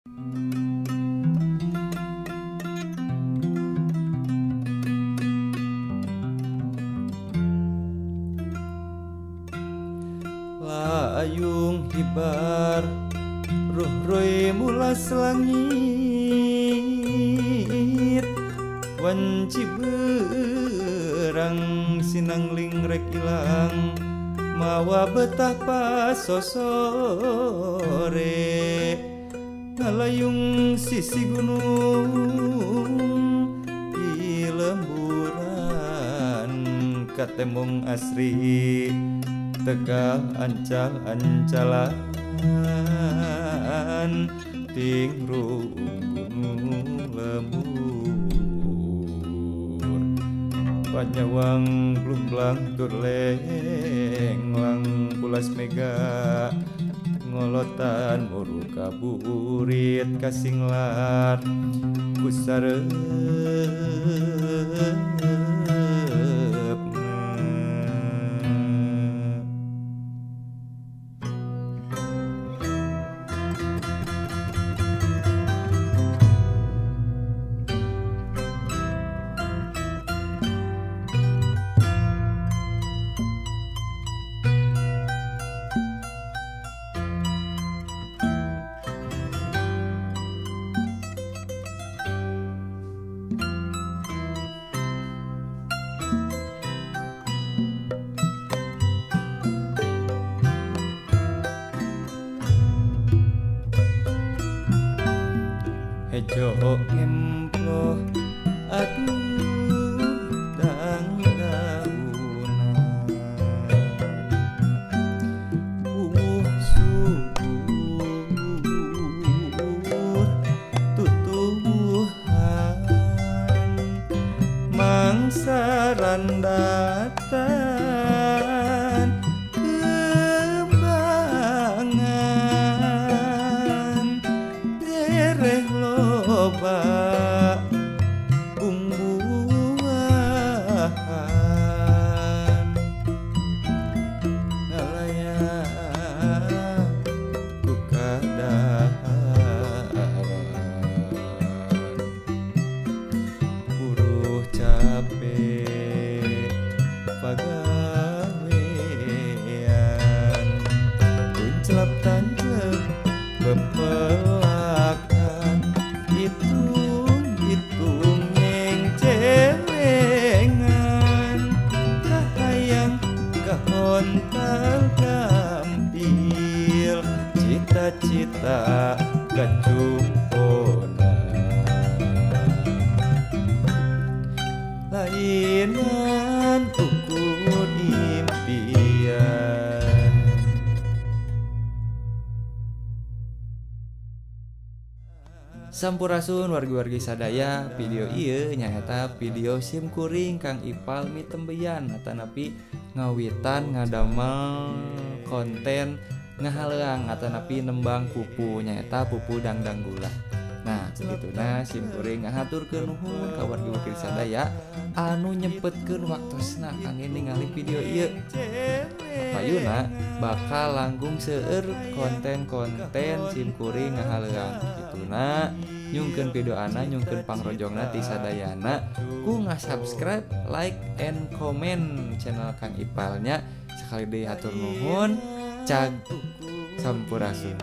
Layung hibar ruh-ruy mulas langit wanci berang sinangling rek ilang mawa betah pasosore ngalayung sisi gunung di lemburan katemung asri Tegal ancal-ancalan tingrung gunung lembur panyawang blumblang tur lenglang pulas mega ngolotan muru kaburit kasinglar kusarep. Hejo ngemploh aduh dang daunan wuh subur tutuhan mangsa randatan kembangan dereh loba bumbuahan ngalayang ku kadaharan buruh capek pagawean tuncelap tancep bepelakan hitung-hitung ngengcelengan kahayang kahontal gampil cita-cita kacumponan lainan ukur impian. Sampurasun wargi-wargi sadaya, video ieu nyaeta video sim kuring Kang Ipal mitembeyan atanapi ngawitan ngadamel konten ngahaleang atanapi nembang pupu nyaeta pupu dangdang gula. Nah, begituna sim kuring ngahaturkeun nuhun ka wargi-wargi sadaya anu nyempetkeun waktosna kangge ningali video ieu. Payuna bakal langkung seueur konten-konten sim kuring ngahaleang. Kituna nyungkeun video ana nyungkeun pangrojongna ti sadayana ku nga-subscribe, like, and comment channel Kang Ipalnya. Sekali deui hatur nuhun, cag sampurasun.